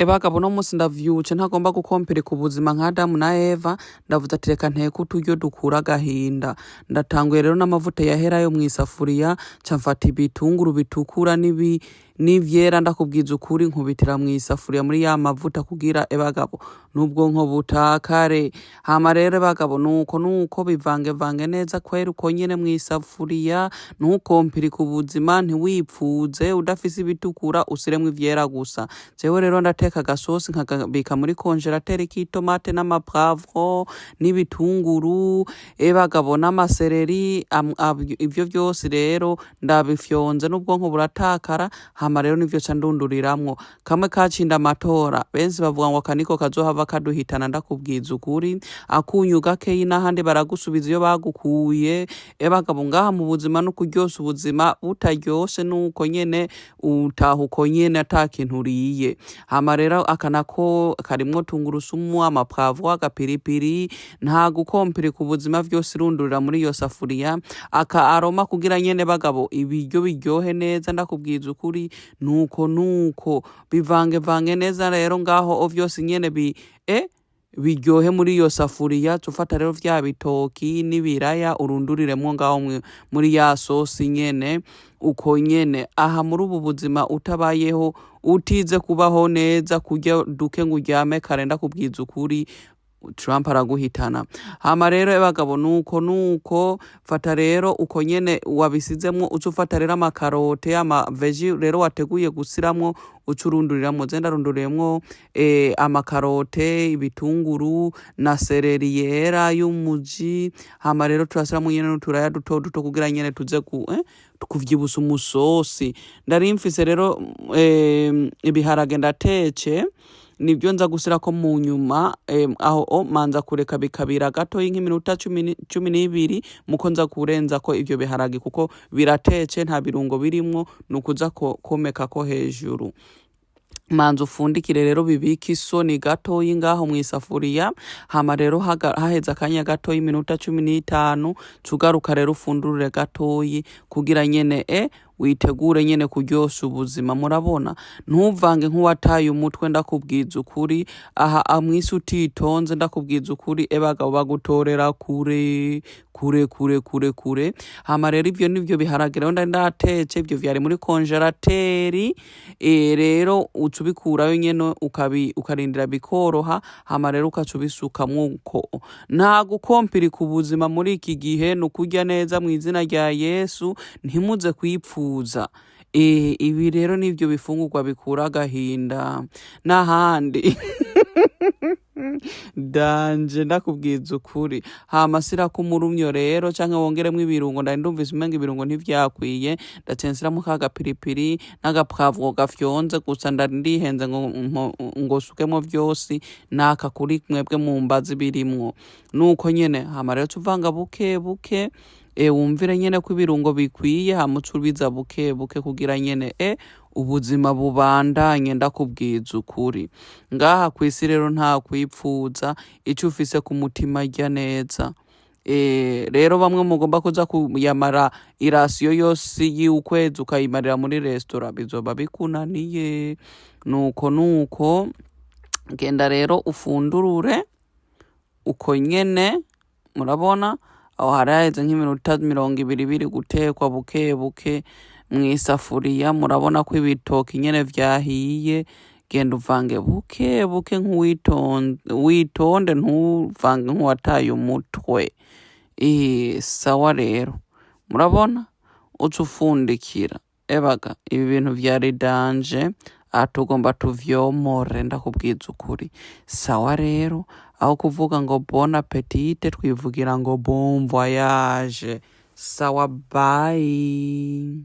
Ebagabo, uno munsi ndavyutse ntagomba gukompirika ubuzima nka Adamu na Eva. Ndavuze ati: "Reka nteke uturyo dukura agahinda." Ndatanguye rero n'amavuta yaherayo mw'isafuriya, ca mfata ibitunguru bitukura n'ivyera, ndakubwiza ukuri, nkubitira mw'isafuriya muri ya mavuta kugira, ebagabo, n'ubwonko butakare. Hama rero, bagabo, nuko nuko bivangevange neza kwera uko nyene mw'isafuriya. Ntukompirike ubuzima, ntiwipfuze. Udafise ibitukura, usiremwo ivyera gusa. Jewe rero ndateka agasosi nkakabika muri congélateur k'itomate n'amapoivron n'ibitunguru, ebagabo, n'amasereri. Ivyo vyose rero ndabifyonze n'ubwonko buratakara. Hama rero nivyo ca ndunduriramwo kamwe kacinda amatora. Benshi bavuga ngo akaniko kazohava kaduhitana. Ndakubwiza ukuri, akunyu gakeyi n'ahandi baragusubiza iyo bagukuye. Ebagabo, ngaha mu buzima no kuryosha ubuzima butaryoshe, nuko nyene utaha uko nyene ata kintu uriye. Hama rero aka nako karimwo tungurusumu, amapoivron, agapiripiri. Nta gukompirika ubuzima, vyose irundurira muri iyo safuriya. Aka aroma kugira nyene, bagabo, ibiryo biryohe neza. Ndakubwiza ukuri, nuko nuko bivangevange neza rero ngaho vyose nyene bi biryohe muri iyo safuriya. Tufata rero vya bitoki n'ibiraya, urunduriremwo ngaho muri ya sosi nyene uko nyene. Aha muri ubu buzima, utabayeho utize kubaho neza, kurya duke ngo uryame kare, ndakubwiza ukuri, Trump araguhitana. Hama rero, bagabo, nuko nuko fata rero uko nyene wabisizemwo, uca ufata rero amakarote, amaveji rero wateguye gusiramwo, uca urunduriramwo. Je ndarunduriyemwo amakarote, ibitunguru na seleri yera y'umuji. Hama rero turasiramwo nyene n'uturaya duto duto kugira nyene tuze kuvyibusha umusosi. Ndari mfise rero ibiharage ndatece, nibyo nza gusirako mu nyuma. Aho o manza kureka bikabira gatoyi nk'iminota 12, muko nza kurenzako ivyo biharage, kuko biratece, nta birungo birimwo, ni ukuza komekako hejuru. Manza ufundikire rero, bibike isoni gatoyi ngaho mw'isafuriya. Hama rero haheze akanya gatoyi, iminota 15, cugaruka rero ufundurure gatoyi kugira nyene witegure nyene kuryosha ubuzima. Murabona, ntuvange nk'uwataye umutwe. Ndakubwiza ukuri, aha mw'isi utitonze, ndakubwiza ukuri, ebagabo, bagutorera kure kure kure kure kure. Hama rero ivyo nivyo biharage rero ndari ndatetse, ivyo vyari muri congélateur. Rero uca ubikurayo nyene, ukarindira bikoroha. Hama rero ukaca ubisukamwo uko. Nta gukompirika ubuzima muri iki gihe, ni ukurya neza mu izina rya Yesu. Ntimuze kwipfuza. Ibi rero nivyo bifungurwa bikura agahinda n'ahandi danje, ndakubwiza ukuri. Hama sirako umurumyo rero, canke wongeremwo ibirungo. Ndari ndumvise umenga ibirungo ntivyakwiye, ndaciye nsiramwo ka gapiripiri n'agapoivron gafyonze gusa. Ndari ndihenze ngo sukemwo vyose, naka kuri mwebwe mumbazi birimwo nuko nyene. Hama rero tuvanga buke buke, wumvire nyene ko ibirungo bikwiye. Hama uce ubiza buke buke kugira nyene ubuzima bubandanye. Ndakubwiza ukuri, ngaha kw'isi rero nta kwipfuza. Ico ufise ku mutima, rya neza. Rero bamwe mugomba kuza kuyamara irasiyo yose y'ukwezi, ukayimarira muri resitora, bizoba bikunaniye. Nuko nuko genda rero ufundurure uko nyene. Murabona aho hari haheze nk'iminota 20 biri gutekwa buke buke mw'isafuriya. Murabona ko ibitoki nyene vyahiye. Genda uvange buke buke nk'uwitonde, witonde, ntuvange nk'uwataye umutwe. Sawa rero, murabona uca ufundikira. Ebaga, ibi bintu vyari danger aha, tugomba tuvyomore, ndakubwiza ukuri. Sawa rero, aho kuvuga ngo bon appétit, twivugira ngo bon voyage. Sawa, bye.